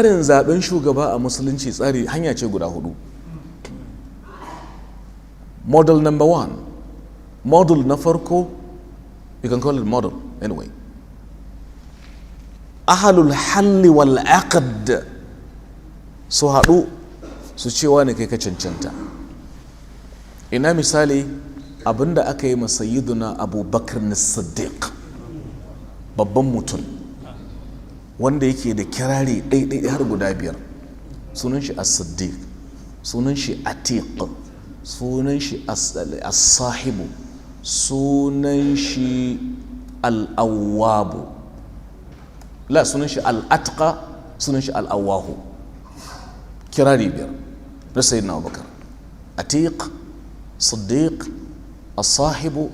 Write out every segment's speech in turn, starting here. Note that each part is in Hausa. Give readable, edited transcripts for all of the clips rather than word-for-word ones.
Tsarin zaben shugaba a Musulunci, tsari hanya ce guda hudu. Model number one, model na farko, you can call it model anyway, ahalul halli wal aqd su haɗu su cewa ne kai ka cancanta. Ina misali? Abinda aka yi Sayyiduna Abubakar Siddiq, babban mutum wanda yake da kirari ɗaiɗaiɗai har guda biyar. Sunan shi As-Siddiq, sunan shi Atiq, sunan shi As-Sahibu, sunan shi Al-Awwabu, la, sunan shi Al-Atqa, sunan shi Al-Awahu. Kirari biyar na Sayyidina Abubakar: Atiq, Siddiq, As-Sahibu,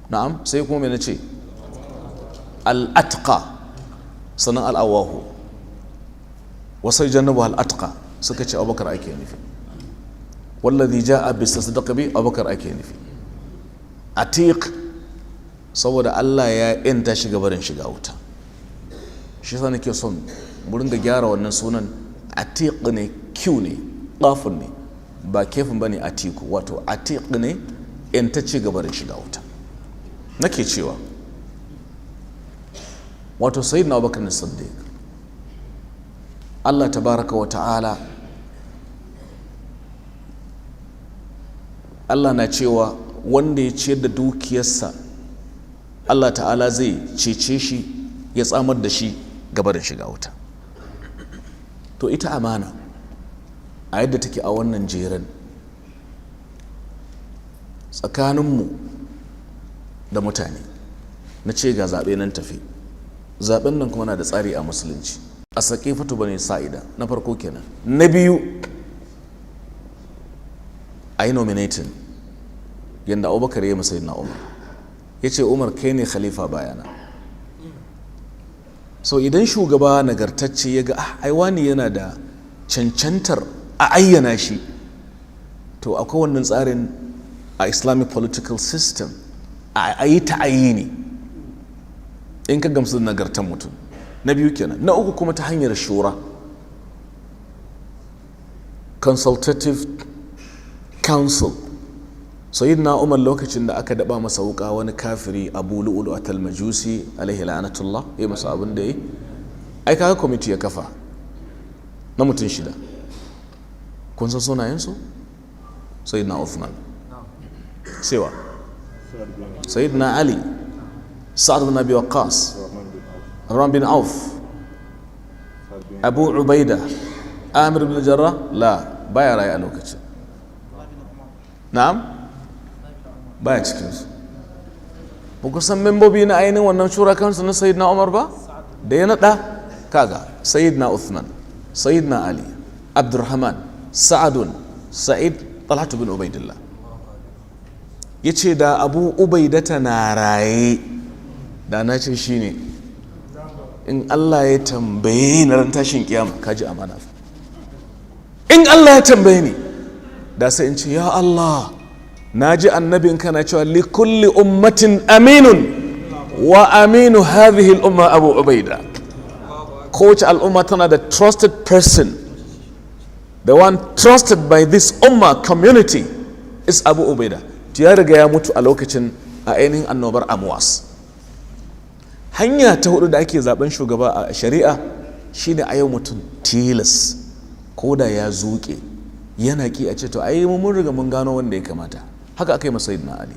na'am, sai kuma me nace? Al-Atqa, sannan Al-Awahu. Wasai jannabu al-atqa, suka ce Abubakar ake nufi. Wallazi ja'a bis-sidq bi, Abubakar ake nufi. Atiq saboda Allah ya yanta shi gabarin shiga wuta. Shi yasa nake son mu ringa gyara wannan sunan. Atiq ne, q ne, qafun ne, ba kefin bane. Atiku, wato Atiq ne, yantacce gabarin shiga wuta. Nake cewa, wato Sayyidina Abubakar Siddiq, Allah tabaraka wa ta'ala, Allah na cewa wanda ya ciyar da dukiyarsa, Allah ta'ala zai cece shi, ya tsamar da shi gabarin shiga wuta. To ita amana a yadda take a wannan jeren tsakaninmu da mutane, na ce ga zaɓe nan tafi. Zaɓen nan kuma na da tsari a Musulunci. A Saƙifatu Bani Sa'ida na farko kenan. Na biyu, a yi nominating, yadda Abubakar ya masa na Umar, ya ce, "Umar, kai ne khalifa bayana." So idan shugaba nagartacce ya ga, "Ah, ai wani yana da cancantar a ayyana shi," to akwai wannan tsarin a Islamic political system, a yi ta'ayini in ka gamsu da nagartan mutum. Na biyu kenan. Na uku kuma, ta hanyar shura, consultative council. Sayyidina Umar, lokacin da aka daba masa wuka, wani kafiri Abu Lu'ulu atal Majusi alaihi la'anatullah ya masa abin da yi, ai kaga kwamiti ya kafa na mutum shida. Kun san sunayensu? Sayyidina Uthman, sewa Sayyidina Ali, Sa'ad bin Abi Waqqas, Rahman bin Auf, Abu Ubaida, Amir bin Jarrah, la, baya raye a lokacin. Na'am, baya cikinsu. Ba ku san membobi na ainihin wannan shura kansu na Sayyidina Umar ba da ya naɗa? Kaga Sayyidina Uthman, Sayyidina Ali, Abdurrahman, Sa'adun, Sa'id, Talhatu bin Ubaidillah. Ya ce da Abu Ubaidata na raye, da na ce shi ne. In Allah ya tambaye ni ran tashin kiyama, kaji amana, in Allah ya tambaye ni, da sai in ce, "Ya Allah, na ji annabin kana cewa likulli ummatin aminun, wa aminu hadhihi al-umma Abu Ubaida." Kowace al'umma tana da trusted person. The one trusted by this umma community is Abu Ubaida. Ya riga ya mutu a lokacin a ainihin annobar Amwas. Hanya ta hudu da ake zaben shugaba a shari'a shine a yau mutum tilas, ko da ya zuke yana ki, a ce, "To ai mun riga mun gano wanda ya kamata." Haka aka yi masa na Ali.